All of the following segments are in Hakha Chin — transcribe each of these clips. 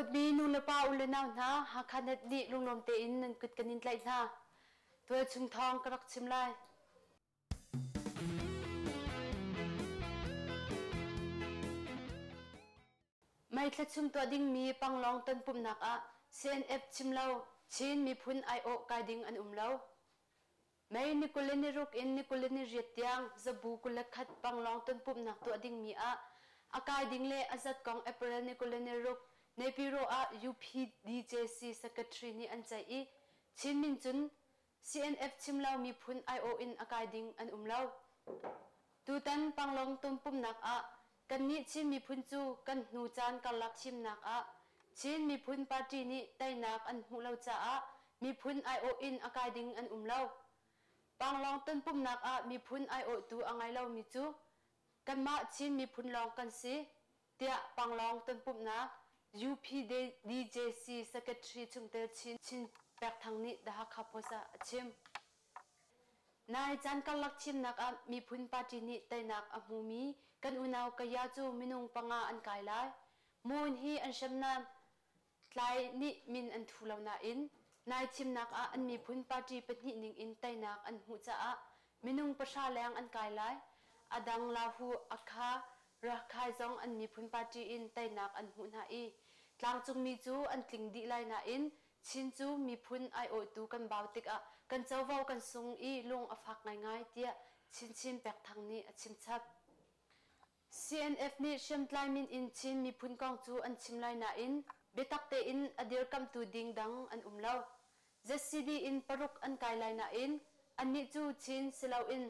Dawtmi nulepa u le nau hna, Hakha Net nih lunglawm tein nan kut kan in tlaih hna. Tualchung thawng ka rak chim lai. May thla chung tuah dingmi Panglong tonpumhnak ah CNF chim lo Chin miphun aiawh kai ding an um lo. May ni 26 in ni 28 tiang zabu 21 Panglong tonpumhnak tuah dingmi ah a kai ding le a zat kong April ni 26 Naypyidaw ah UPDJC Secretary nih an ceih i Chin min cun CNF chim lo miphun aiawh in a kai ding an um lo. Tutan Panglong tonpumhnak ah kannih Chin miphun cu kan hnu caan karlak thimnak ah Chin Miphun Party nih teinak an hmuh lo caah miphun aiawh in a kai ding an um lo. Panglong tonpumhnak ah miphun aiawhtu a ngei lomi cu kanmah Chin miphun lawng kan si, tiah Panglong tonpumhnak UPDJC Secretary chungtel Chin Chin Pek Thang nih The Hakha Post ah a chim. Nai caan karlak thimnak ah miphun party nih teinak a hmumi kan unau Kaya cu minung panga an kai lai. Moon hi an hriamnam tlai nih min an thu lo nain nai thimnak ah an miphun party pahnih ning in teinak an hmuh caah minung pahra leng an kai lai. A dang Lahu, Akha, Rakhine zong an miphun party in teinak an hmuh hna i tlangcungmi cu an tling dih lai nain Chin cu miphun aiawhtu kan bau tikah kan covo kan sung i lung a fak ngaingai tiah Chinchin Pekthang nih a chimchap. CNF nih hriamtlai min in Chin miphun kong cu an chim lai nain biatak tein a dirkamhtu ding dang an um lo. ZCD in paruk an kai lai nain annih cu Chin si loin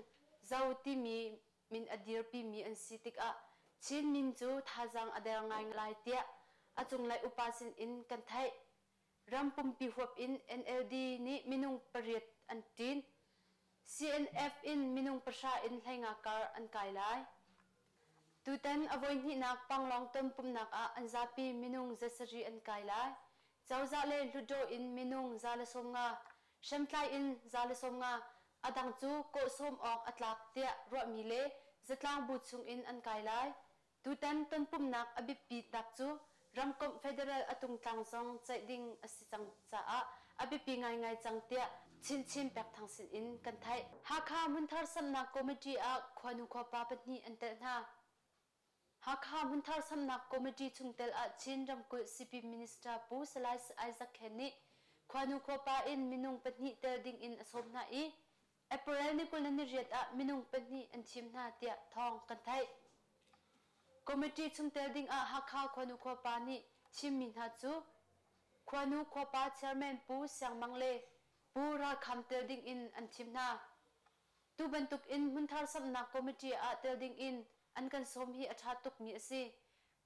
Zo timi min a dirpimi an si tikah Chin min cu thazaang a der ngai lai tiah a cunglei upa sin in kan theih. Ram pumpi huap in NLD nih minung pariat an ṭin. CNF in minung pahra in 15 kar an kai lai. Tutan a voihnihnak Panglong tonpumnak ah an zapi minung zasarih an kai lai. Cozah le Hlutdaw in minung 150, hriamtlai in 150, a dang cu kawhsawm awk a tlak tiah ruahmi le zatlang bu chung in an kai lai. Tutan tonpumnak a biapitnak cu ramkomh federal a tungtlang zong ceih ding a si cang caah a biapi ngaingai cang tiah Chinchin Pekthang sin in kan theih. Hakha Hmunthar Samhnak Committee ah khuanu khuapa pahnih an telh hna. Hakha Hmunthar Samhnak Committee chungtel ah Chin ramkulh Sipin Minister Pu Salai Isaac Khen nih khuanu khuapa in minung pahnih tel ding in a sawm hna i April ni 28 ah minung pahnih an thim hna tiah thawng kan theih. Committee chungtel ding ah Hakha khuanu khuapa nih thimmi hna cu khuanu khuapa chairman Pu Siang Mang le Pu Ral Kham tel ding in an thim hna. Tu bantuk in hmunthar samhnak committee ah tel ding in an kan sawm hi a ṭha tukmi a si.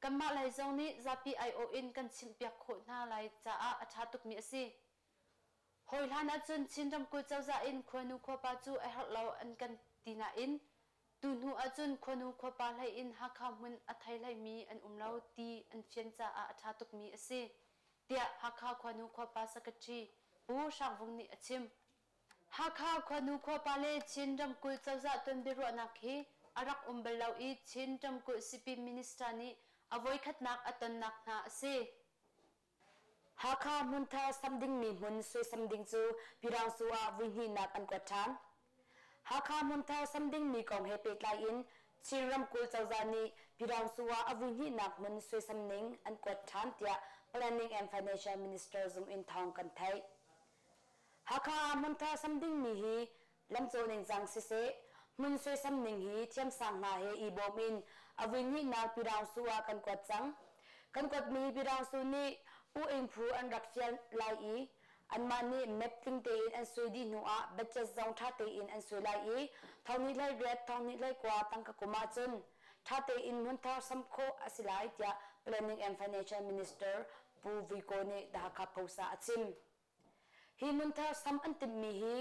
Kanmah lei zong nih zapi aiawh in kan chimhpiak khawh hna lai caah a ṭha tukmi a si. Hawi hlan ahcun Chin ramkulh cozah in khuanu khuapa cu a herh lo an kan ti nain tuhnu ahcun khuanu khuapa hlei in Hakha hmun a thei hleimi an um lo ti an fian caah a ṭha tukmi a si, tiah Hakha khuanu khuapa Secretary Pu Hrang Vung nih a chim. Hakha khuanu khuapa le Chin ramkulh cozah tonbiaruahnak hi a rak um bal lo i Chin ramkulh Sipin Minister nih a voikhatnak a tonnak hna a si. Hakha hmunthar sam dingmi hmun suaisam ding cu Pyiraungsu ah vuihnihnak an kuat ṭhan. Hakha hmunthar sam dingmi kong he pehtlai in Chin ramkulh cozah nih Pyiraungsu ah a vuihnihnak hmun suaisam ning an kuat ṭhan tiah Planning and Financial Minister zung in thawng kan theih. Hakha ah hmunthar sam dingmi hi lamcaw ningcang siseh, hmun suaisam ning hi thiamsang hna he i bawm in a vuihnihnak Pyiraungsu ah kan kuat cang. Kan kuatmi Pyiraungsu nih U Ing Phu an rak fial lai i anmah nih map tling tein an sui dih hnu ah budget zong ṭha tein an sui lai i 2018 2019 tangka kum ahcun ṭha tein hmunthar sam khawh a si lai tiah Planning and Financial Minister Pu Vui Kaw nih The Hakha Post ah a chim. Hi hmunthar sam an timhmi hi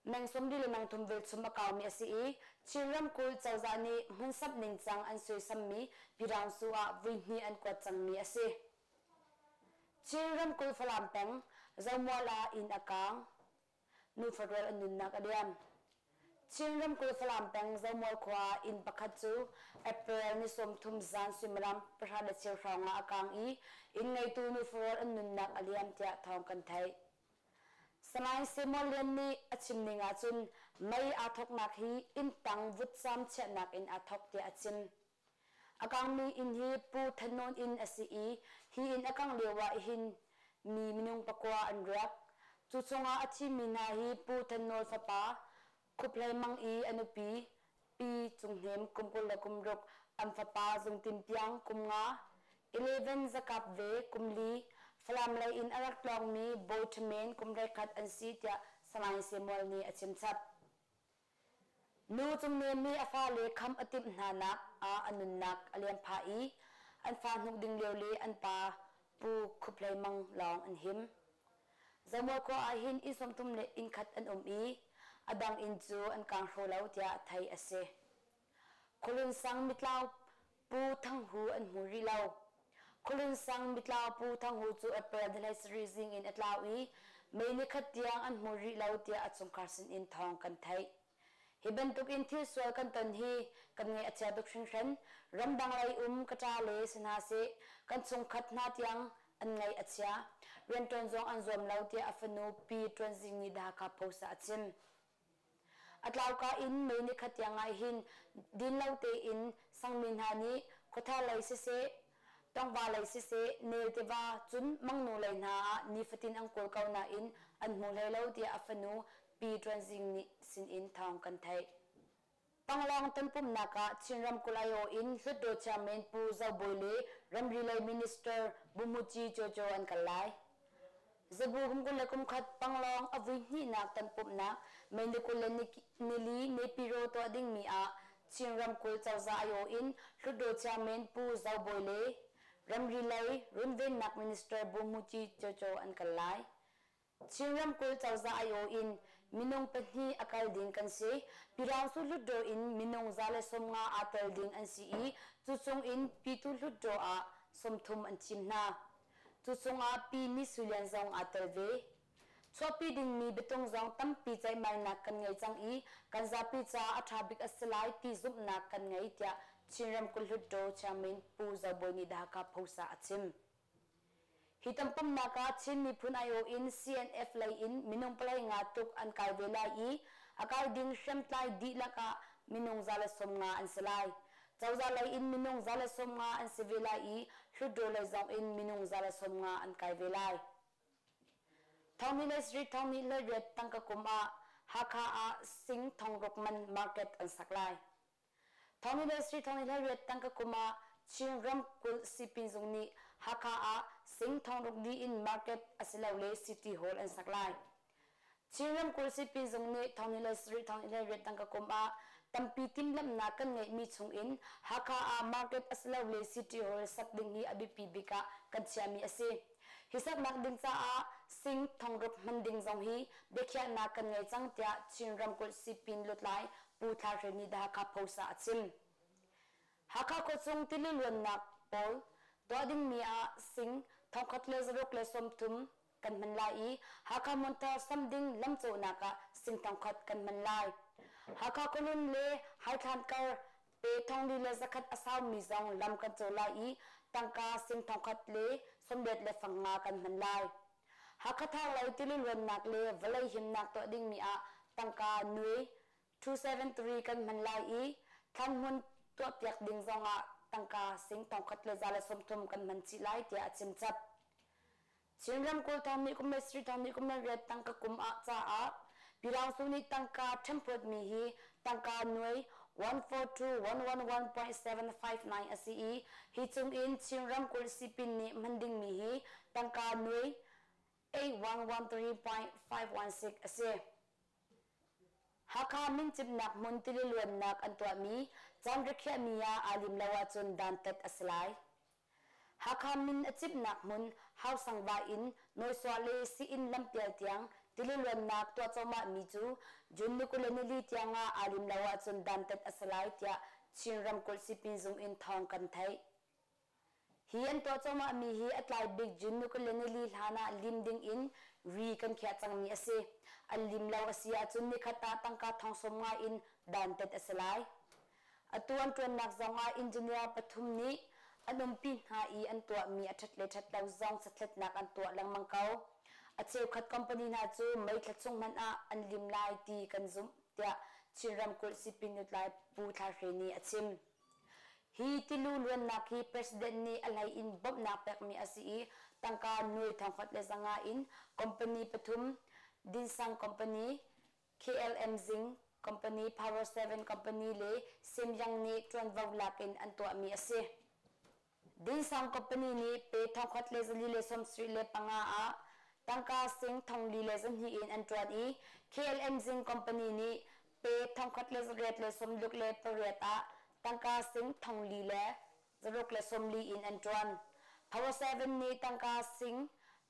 meng 70 le meng thum velchum a kaumi a si i Chin ramkulh cozah nih hmunsamh ningcang an suaisammi Pyiraungsu ah vuihnih an kuat cangmi a si. Chin ramkulh Falam peng Zomual ah inn a kaang. Nufa rual an nunnak a liam. Chin ramkulh Falam peng Zomual khua ah inn pakhat cu April ni 30 zan suimilam 10:15 hrawng ah a kaang i inn ngeitu nufarual an nunnak a liam tiah thawng kan theih. Salai Samuel Lian nih a chim ning ahcun mei aa thawknak hi inn tang vutcam chiahnak in aa thawk tiah a chim. A kangmi inn hi Pu Than Nawn inn a si i hi inn a kangh lio ah hin mi minung pakua an riak. Cu chungah a thimi hna hi Pu Than Nawl fapa Khup Hlei Mang i a nupi Pi Cung Hnem kum 26, an fapa Zung Tin Piang kum 5, 11 Zakap ve kum 4, Falam lei in a rak tlawngmi Bawi Ṭha Men kum 11 an si tiah Salai Samuel nih a chimchap. Nu cungnem nih a fale khamh a timh hnanak ah a nunnak a liam phah i an fa hnuk ding lio le an pa Pu Khup Hlei Mang lawng an him. Zomual khua ah hin inn 30 le inn khat an um i a dang inn cu an kang hraw lo tiah theih a si. Khualun sang mitlau Pu Thang Hu an hmu rih lo. Khualun sang mitlau Pu Thang Hu cu April ni 17 zing in a tlau i May ni khat tiang an hmu rih lo tiah a chungkhar sinin thawng kan theih. Hi bantuk in thil sual kan ton hi kan ngaih a chia tuk hringhran. Ramdang lei um ka ṭa le si hna seh, kan chungkhat hna tiang an ngaih a chia. Rianṭuan zong an zuam lo tiah a fanu Pi Ṭuan Zing nih The Hakha Post ah a chim. A tlauka in May ni khat tiang ah hin din lo tein sangmi hna nih khuathar lei siseh, tongva lei siseh, nel tiva cun mangnu lei hna ah nifatin an kawl ko nain an hmu hlei lo tiah a fanu Pi Ṭuan Zing nih sinin thawng kan theih. Panglong tonpumnak ah Chin ramkulh aiawh in Hlutdaw Chairman Pu Zo Bawi le ramri lei Minister Bumuci Jojo an kal lai. Zabu kum 21 Panglong a vui hnihnak tonpumhnak May ni 24 Naypyidaw tuah dingmi ah Chin ramkulh cozah aiawh in Hlutdaw Chairman Pu Zo Bawi le ramri lei runvennak Minister Bumuci Jojo an kal lai. Chin ramkulh cozah aiawh in minung pahnih a kal ding kan si. Pyidaungsu Hlutdaw in minung 150 aa tel ding an si i cu chung in Pyithu Hlutdaw ah 30 an thim hna. Cu chungah Pi Ni Sui Lian zong aa tel ve. Chuahpi dingmi biatung zong tampi ceihmainak kan ngei cang i kan zapi caah a ṭha bik a si lai ti zumhnak kan ngei tiah Chin ramkulh Hlutdaw Chairman Pu Zo Bawi nih The Hakha Post ah a chim. Hi tonpumnak ah Chin miphun aiawh in CNF lei in minung 15 tluk an kai ve lai i a kai ding hriamtlai dihlak ah minung 150 an si lai. Cozah lei in minung 150 an si ve lai i Hlutdaw lei zong in minung 150 an kai ve lai. Thawngni le Sri Thawngni le riat tangka kum ah Hakha ah sing thongruk man market an sak lai. Thawngni le Sri Thawngni Hlariat tangka kum ah Chin ramkulh sipin zung nih Hakha ah sing thongruk dih in market asilole city hall an sak lai. Chin ramkulh sipin zung nih Thawngni le Sri Thawngni Hlariat tangka kum ah tampi timhlamhnak kan ngeihmi chung in Hakha ah market asilole city hall sak ding hi a biapi bik ah kan chiahmi a si. Hi saknak ding caah sing thongruk hman ding zong hi biakhiahnak kan ngei cang tiah Chin ramkulh sipin lutlai Pu Thla Hre nih The Hakha Post ah a chim. Hakha khuachung tili luannak pawl tuah dingmi ah sing 1630 kan hman lai i Hakha Hmunthar sam ding lamcawhnak ah sing 1000 kan hman lai. Hakha khualun le Haithlan kar pe 4100 a saumi zong lam kan cawh lai i tangka sing 1085 kan hman lai. Hakha lei tili luannak le vawlei himnak tuah dingmi ah tangka nuai 273 kan hman lai i thlanhmun tuahpiak ding zongah tangka sing 1130 kan hman chih lai tiah a chim chap. Chin ramkulh thawngmi kum le Sri thawngmi kum le riat tangka kum ah caah Pyidaungsu nih tangka ṭhenphawtmi hi tangka nuai 142,111.759 a si i hi chungin Chin ramkulh sipin nih hman dingmi hi tangka nuai 8113.516 a si. Hakha mincimnak hmun tili luannak an tuahmi caan rikhiahmi ah aa lim lo ahcun dantat a si lai. Hakha min a cimhnak hmun Hausangva in Nawisuah le Sii-inn lampial tiang tili luannak tuah cuahmahmi cu June ni 24 tiang ah aa lim lo ahcun dantat a si lai tiah Chin ramkulh sipin zung in thawng kan theih. Hi an tuah cuahmahmi hi a tlai bik June ni 24 hlan ah lim ding in ri kan khiah cangmi a si. An lim lo a si ahcun nikhat ah tangka thong 50 in dantat a si lai. Atu an ṭuannak zongah engineer pathum nih an umpi hna i an tuahmi a ṭhat le ṭhat lo zong sathletnak an tuah lengmang ko. A cheukhat company hna cu May thla chung hmanh ah an lim lai ti kan zumh, tiah Chin ramkulh sipin lutlai Pu Thla Hre nih a chim. Hi tilu luannak hi President nih a hlei in bawmhnak pekmi a si i tangka nuai 1,500 in company pathum Dinsang Company, KLM Zing Company, Power 7 Company le Semyang nih ṭuanvo lak in an tuahmi a si. Dinsang Company nih pe 1475 ah tangka sing 42 in an ṭuan i KLM Zing Company nih pe 1868 ah tangka sing 4,640 in an ṭuan. Power 7 nih tangka sing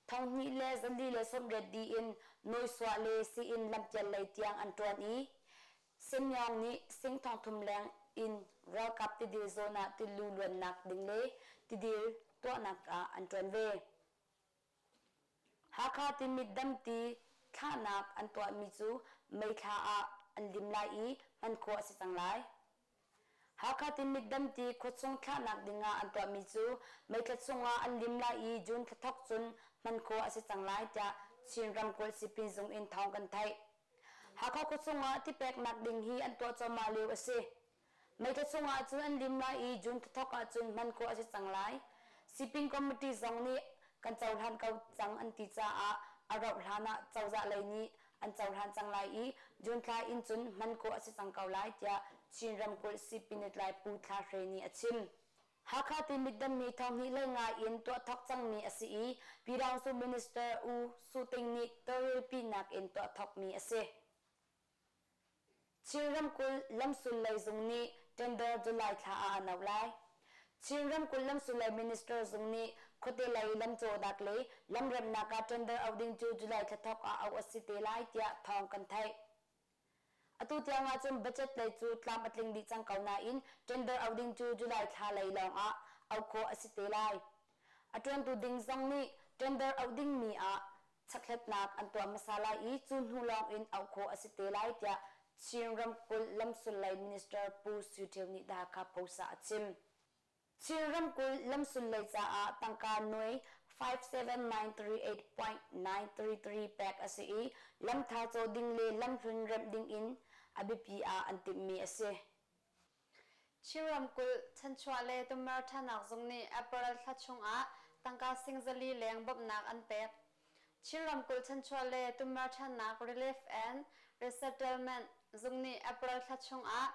2480 dih in nawisuah le sii-inn lampial lei tiang an ṭuan i Semyang nih sing 3000 leng in ralkap tidil zawn ah tilu luannak ding le tidil tuahnak ah an ṭuan ve. Hakha Timit damti thlahnak an tuahmi cu May thla ah an lim lai i hman khawh a si cang lai. Hakha Timit damti khuachung thlahnak dingah an tuahmi cu May thla chungah an lim lai i June thla thawk cun hman khawh a si cang lai tiah Chin ramkulh sipin zung in thawng kan theih. Hakha khuachung ah ti peknak ding hi an tuah cuahmah lio a si. May thla chungah cun an lim lai i June thla thawk ahcun hman khawh a si cang lai. Sipin committee zong nih kan cohlan ko cang an ti caah a rauh hlan ah cozah lei nih an cohlan cang lai i June thla in cun hman khawh a si cang ko lai tiah Chin ramkulh Sipin lutlai Pu Thla Hre nih a chim. Hakha Timit dammi 2025 in tuah thawk cangmi a si i Pyidaungsu Minister U Su Ting nih tawlrelpinak in tuah thawkmi a si. Chin ramkulh lamsul lei zung nih tender July thla ah a no lai. Chin ramkulh lamsul lei minister zung nih khuate lei lamcawhnak le lamremhnak ah tender auh ding cu July thla thawk ah auh a si te lai tiah thawng kan theih. Atu tiang ahcun budget lei cu tlam a tling dih cang ko nain tender auh ding cu July thla lei lawng ah auh khawh a si te lai. A ṭuantu ding zong nih tender auh dingmi ah checkhlatnak an tuah hmasa lai i cu hnu lawng in auh khawh a si te lai tiah Chin ramkulh lamsul lei minister Pu Sui Thio nih The Hakha Post ah a chim. Chin ramkulh lamsul lei caah tangka nuai 57938.933 pek a si i lamthar caw ding le lamhlun remh ding in a biapi ah an timhmi a si. Chin ramkulh chanchuah le tummer ṭhanak zung nih April thla chungah tangka sing 400 leng bawmhnak an pek. Chin ramkulh chanchuah le tummer ṭhannak Relief and Resettlement zung nih April thla chungah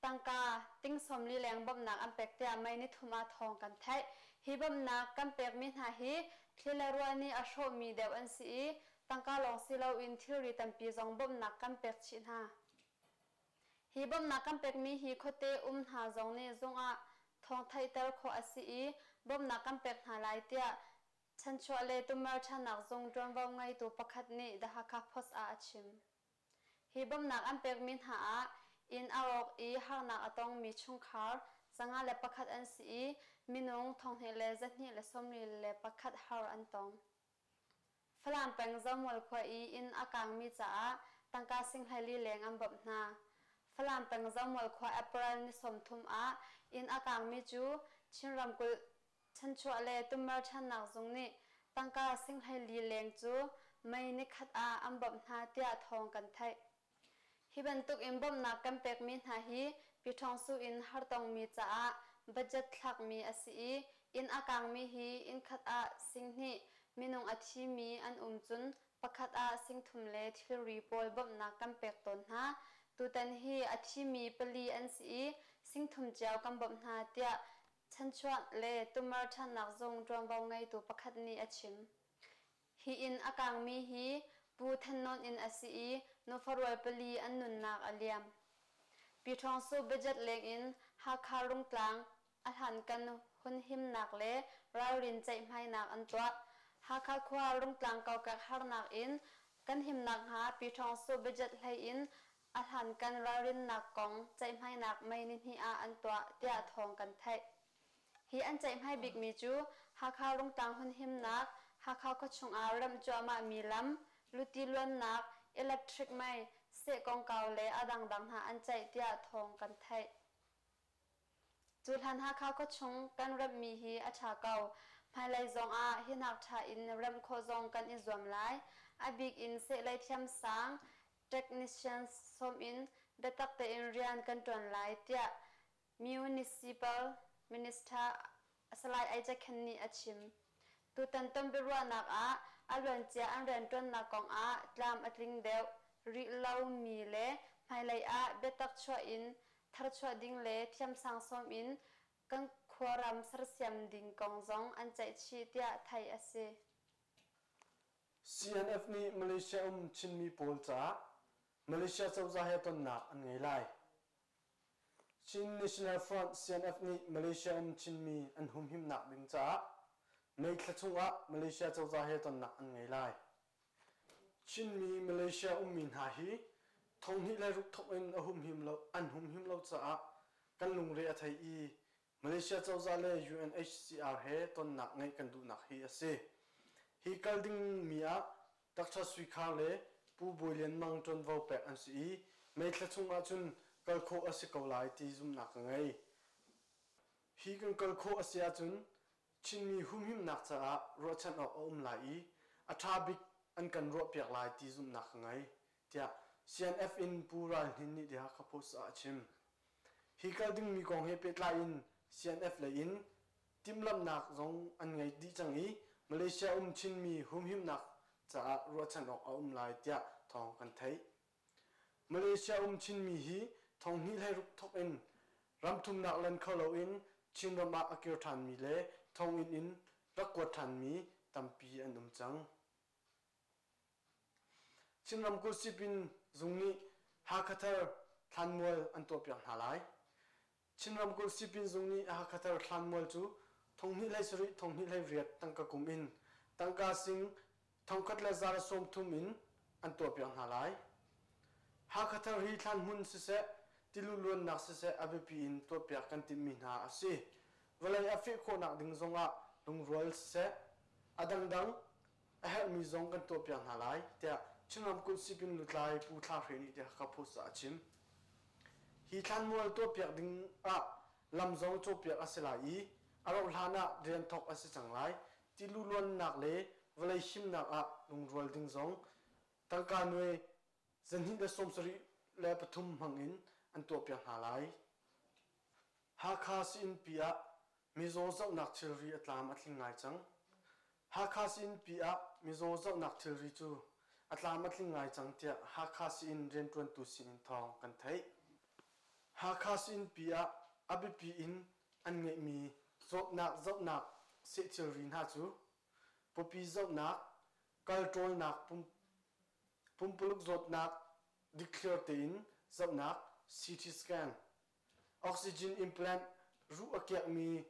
tangka ting 40 leng bawmhnak an pek tiah May nithum ah thawng kan theih. Hi bawmhnak kan pekmi hna hi thli le ruah nih a hrawhmi deuh an si i tangka lawng si loin thilri tampi zong bawmhnak kan pek chih hna. Hi bawmhnak kan pekmi hi khuate um hna zong nih zung ah thawng theihter khawh a si i bawmhnak kan pek hna lai tiah Chanchuah le Tummer ṭhannak zung ṭuanvo ngeitu pakhat nih The Hakha Post ah a chim. Hi bawmhnak an pekmi hna ah inn a rawk i harnak a tongmi chungkhar 51 an si i minung 2141 har an tong. Falam peng Zomual khua i inn a kaangmi caah tangka sing 14 leng an bawmh hna. Falam peng Zomual khua April ni 30 ah inn a kaangmi cu Chin ramkulh chanchuah le tummer ṭhannak zung nih tangka sing 14 leng cu May nikhat ah an bawmh hna tiah thawng kan theih. Hi bantuk in bawmhnak kan pekmi hna hi Pyithawngsu in hartongmi caah budget thlakmi a si i inn a kaangmi hi inn khat ah sing hnih minung a thimi an um cun pakhat ah sing thum le thilri pawl bawmhnak kan pek tawn hna. Tutan hi a thimi pali an si i sing thum cio kan bawmh hna tiah chanchuah le tumar ṭhannak zung ṭuanvo ngeitu pakhat nih a chim. Hi inn a kaangmi hi Pu Than Nawn inn a si i nufarual pali an nunnak a liam. Pi Ṭhawng Su budget lengin Hakha Rungtlang a hlankan hunhimnak le ralrin ceihmainak an tuah. Hakha khua Rungtlang kokek harnak in kan himnak hnga Pi Ṭhawng Su budget hlei in a hlankan ralrinnak kong ceihmainak May nihnih ah an tuah tiah thawng kan theih. Hi an ceihmai bikmi cu Hakha Rungtlang hunhimnak, Hakha khuachung ah remh cuahmahmi lam, Luti luannak, electric mei, seh kongkau le a dangdang hna an ceih tiah thawng kan theih. Cu hlan Hakha khuachung kan remhmi hi a ṭha ko. Hmailei zongah hi hnak ṭha in remh khawh zong kan i zuam lai. A bik in sehlei thiamsang technicians sawm in biatak tein rian kan ṭuan lai tiah Municipal Minister Salai Isaac Khen nih a chim. Tutan tonbiaruahnak ah a luancia an rianṭuannak kong ah tlam a tling deuh rih lomi le hmailei ah biatak chuah in tharchuah ding le thiamsang sawm in kan khuaram sersiam ding kong zong an ceih chih tiah theih a si. CNF nih Malaysia um Chinmi pawl caah Malaysia cozah he tonnak an ngei lai. Chin National Front CNF nih Malaysia um Chinmi an humhimnak ding caah May thla chungah Malaysia cozah he tonnak an ngei lai. Chinmi Malaysia ummi hna hi thonghnih le ruk thok in a humhim lo an humhim lo caah kan lungre a thei i Malaysia cozah le UNHCR he tonnak ngeih kan duhnak hi a si. Hi kal dingmi ah Dr. Sui Khar le Pu Bawi Lian Mang ṭuanvo pek an si i May thla chung ahcun kal khawh a si ko lai ti zumhnak ka ngei. Hi kan kal khawh a si ahcun Chinmi humhimnak caah ruahchan awk a um lai i a ṭha bik an kan ruahpiak lai ti zumhnak ka ngei, tiah CNF in Pu Ral Hnin nih The Hakha Post ah a chim. Hi kal dingmi kong he pehtlai in CNF lei in timhlamhnak zong an ngei dih cang i Malaysia um Chinmi humhimnak caah ruahchan awk a um lai tiah thawng kan theih. Malaysia um Chinmi hi thonghnih 16 thawk in ramthumnak lan kho loin Chinram ah a kir ṭhanmi le thonginn in rak kuat ṭhanmi tampi an um cang. Chin ramkulh sipin zung nih Hakha thlanmual an tuahpiak hna lai. Chin ramkulh sipin zung nih Hakha thlanmual cu thonghnih 17 thonghnih 18 tangka kum in tangka sing 1130 in an tuahpiak hna lai. Hakha thar hi thlan hmun siseh, tilu luannak siseh a biapi in tuahpiak kan timhmi hna a si. Vawlei a feh khawhnak ding zongah lungrual siseh, a dangdang a herhmi zong kan tuahpiak hna lai, tiah Chin ramkulh sipin lutlai Pu Thla Hre nih The Hakha Post ah a chim. Hi thlanmual tuahpiak ding ah lam zong cawhpiak a si lai i a rauh hlan ah rian thawk a si cang lai. Tilu luannak le vawlei himnak ah lungrual ding zong tangka nuai 273 hmang in an tuahpiak hna lai. Hakha Siinpi ah mizaw zohnak thilri a tlam a tling ngai cang. Hakha Siinpi ah mizaw zohnak thilri cu a tlam a tling ngai cang tiah Hakha Siin rianṭuantu sinin thawng kan theih. Hakha Siinpi ah a biapi in an ngeihmi zawtnak zohnak seh thilri hna cu pawpi zohnak, kal ṭawlnak, pumpuluk zawtnak dikthliar tein zohnak CT scan, oxygen implant ruh a kiakmi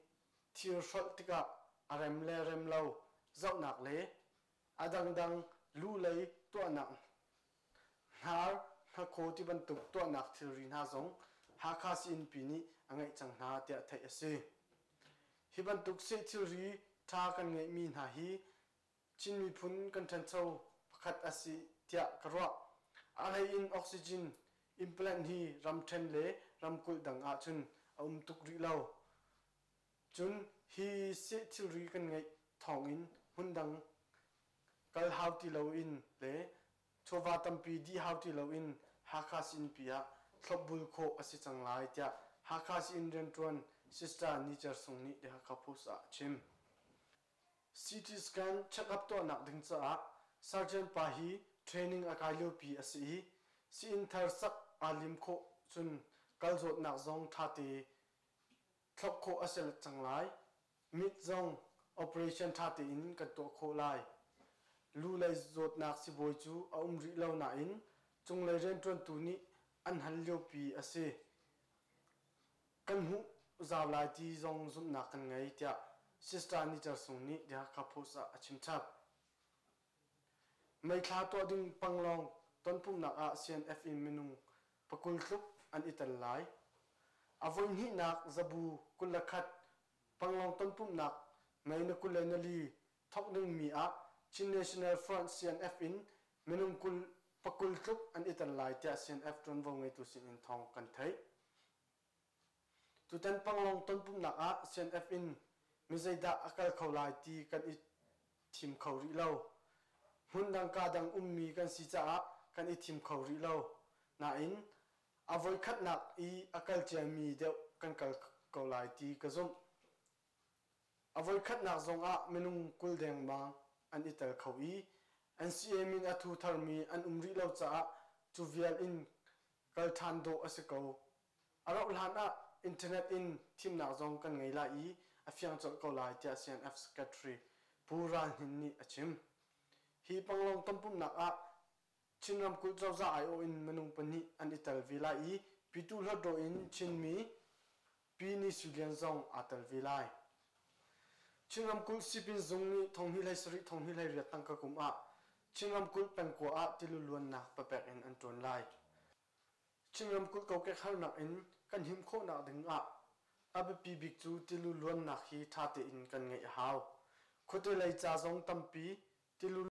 thir hrolh tikah a rem le rem lo zohnak le a dangdang lu lei tuahnak hnar, hnakhaw ti bantuk tuahnak thilri hna zong Hakha Siinpi nih a ngeih cang hna tiah theih a si. Hi bantuk seh thilri ṭha kan ngeihmi hna hi Chin miphun kan ṭhancho pakhat a si tiah ka ruah. A hlei in oxygen implant hi ramṭhen le ramkulh dang ahcun a um tuk rih lo. Cun hi seh thilri kan ngeih thawngin hmundang kal hau ti loin le chawva tampi dih hau ti loin Hakha Siinpi ah thlopbul khawh a si cang lai tiah Hakha Siin rianṭuan Sister Ni Cer Sung nih The Hakha Post ah a chim. CT scan check-up tuahnak ding caah surgeon pa hi training a kai liopi a si i sii-inn thar sak aa lim khawh cun kal zawtnak zong ṭhate thlop khawh a si cang lai. Mit zong operation ṭha tein kan tuah khawh lai. Lu lei zawtnak sibawi cu a um rih lo nain cunglei rianṭuantu nih an hal liopi a si. Kan hmuh zau lai ti zong zumhnak kan ngei tiah Sister Ni Cer Sung nih The Hakha Post ah a chimchap. Meithla tuah ding Panglong tonpumhnak ah CNF in minung pakul tluk an i tel lai. A voihnihnak zabu 21 Panglong tonpumhnak May ni 24 thawk dingmi ah Chin National Front CNF in Minung 20 pakul tluk an i tel lai tiah CNF ṭuanvo ngeitu sinin thawng kan theih. Tutan Panglong tonpumhnak ah CNF in mi zeidah a kal kho lai ti kan i thim kho rih lo. Hmundang kaa dang ummi kan si caah kan i thim kho rih lo. Nain a voikhatnak i a kal ciami deuh kan kal ko lai ti ka zumh. A voikhatnak zongah minung 20 dengmang an i tel kho i NCA min a thu tharmi an um rih lo caah cu vial in kal ṭhan dawh a si ko. A rauh hlan ah internet in thimnak zong kan ngei lai i a fiang colh ko lai tiah CNF Secretary Pu Ral Hnin nih a chim. Hi Panglong tonpumhnak ah Chin ramkulh cozah aiawh in minung pahnih an i tel ve lai i Pyituh Hluttaw in Chinmi Pi Ni Sui Lian zong aa tel ve lai. Chin ramkulh sipin zung nih 2017 2028 tangka kum ah Chin ramkulh pengkua ah tilu luannak papek in an ṭuan lai. Chin ramkulh kokek harnak in kan him khawhnak ding ah a biapi bik cu tilu luannak hi ṭha tein kan ngeih a hau. Khuate lei ca zong tampi tilu.